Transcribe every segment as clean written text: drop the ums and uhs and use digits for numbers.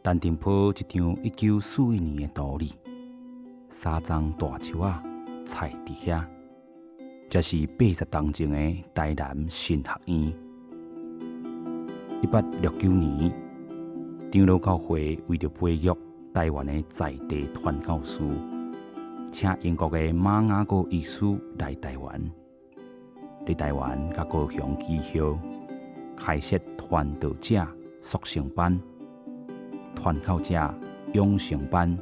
陳澄波一張1941年的圖裡，三叢大樹仔菜佇遐，這是80冬前的台南神學院。1869年，長老教會為著培育台灣的在地傳教士，請英國的馬雅各醫師來台灣，佇台灣佮高雄基歇開設傳道者速成班、傳教者養成班，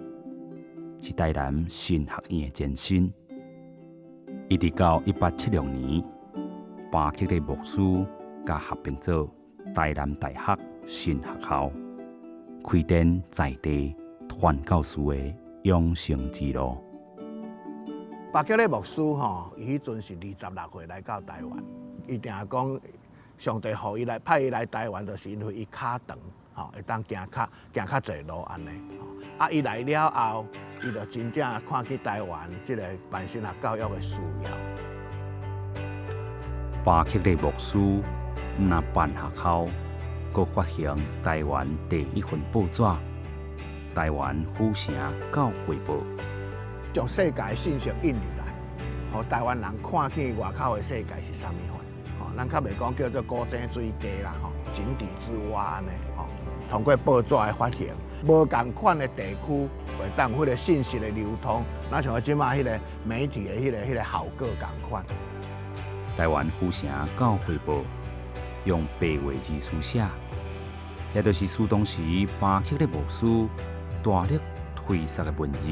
是台南神學院的前身。一直到1876年，巴克禮牧師共合併做台南大學神學校，開展在地傳教士的養成之路。巴克禮牧師吼，伊彼陣是26歲來到台灣，伊定講上帝予伊來派伊來台灣，就是因為伊跤長，吼，會當行較濟路按呢。啊，伊來了後，伊就真正看見台灣這个辦神學教育的需要。巴克禮牧師毋但辦學校，閣發行台灣第一份報紙《台灣府城教會報》。將世界信息引入來，予台灣人看見外口的世界是啥物款。吼，咱較袂講叫做古井水雞啦，吼，井底之蛙按呢，吼，通過報紙的發行，無仝款的地區會當有彼个信息的流通，若像這馬彼个媒體的彼个效果仝款。台灣府城教會報用白話字書寫，也就是當時巴克禮牧師大力推捒的文字，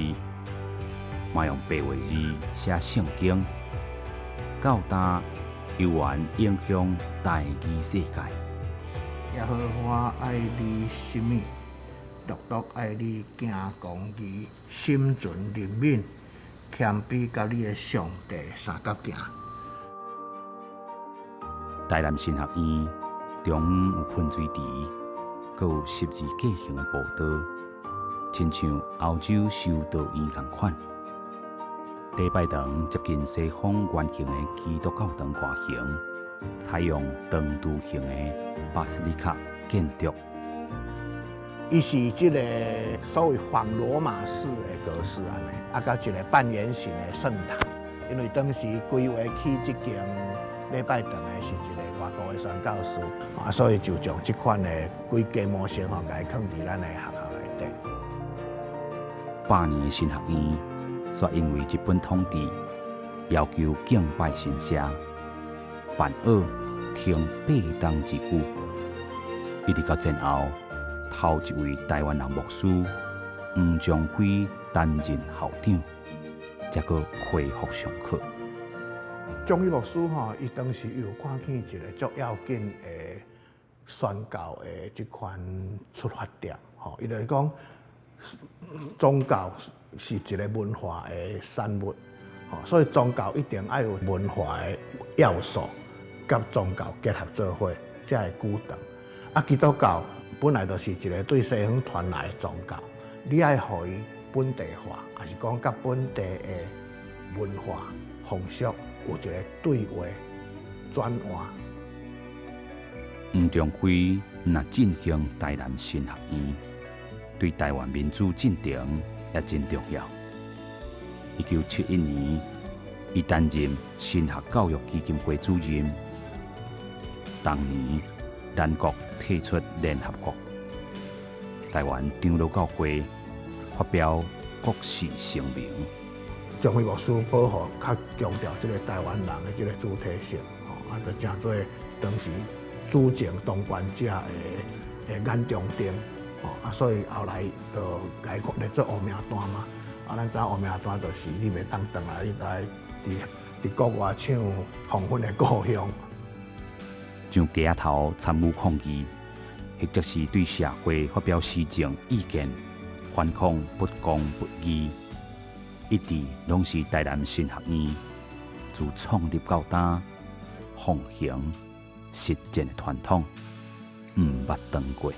嘛用白話字寫聖經，到今猶原影響台語世界。耶和華愛你什麼？獨獨愛你行公義、心存憐憫、謙卑，佮你的上帝相佮行。台南神學院中央有噴水池，閣有十字架形的步道，親像歐洲修道院仝款。禮拜堂接近西方圓形的基督教堂外形，採用長柱形的巴斯里卡建築。伊是這个所謂仿羅馬式的格式按呢，啊，佮一个半圓形的聖堂。因為當時規劃起這間禮拜堂的是一个外國的宣教師，啊，所以就將這款的規格模型吼，共伊囥佇咱的學校內底。百年的神學院，卻因為日本統治要求敬拜神社，辦學停8冬之久，一直到戰後，頭一位台灣人牧師黃宗輝擔任校長，才閣恢復上課。張輝牧師吼，伊當時有看見一个足要緊的宣教的這款出發點，吼，伊就是講宗教是一个文化的產物，吼，所以宗教一定愛有文化的要素，佮宗教結合做伙，才會久長。啊，基督教本來就是一个對西方傳來的宗教，你愛予伊本地化，抑是講佮本地的文化風俗有一個對話轉換。黃宗輝若振興台南神學院，對台灣民主進程也真重要。1971年，伊擔任神學教育基金會主任。當年，咱國退出聯合國，台灣長老教會發表國事聲明。張輝牧師保護較強調這个台灣人的這个主體性，吼，啊，就成做當時主政當權者的眼中釘，吼，啊，所以後來就共伊列做黑名單嘛。啊，咱知影黑名單就是你袂當轉來，你來佇國外唱黃昏的故鄉。上街頭參與抗議，或者是對社會發表時政意見，反抗不公不義，一直攏是台南神學院自創立到今奉行實踐的傳統，毋捌斷過。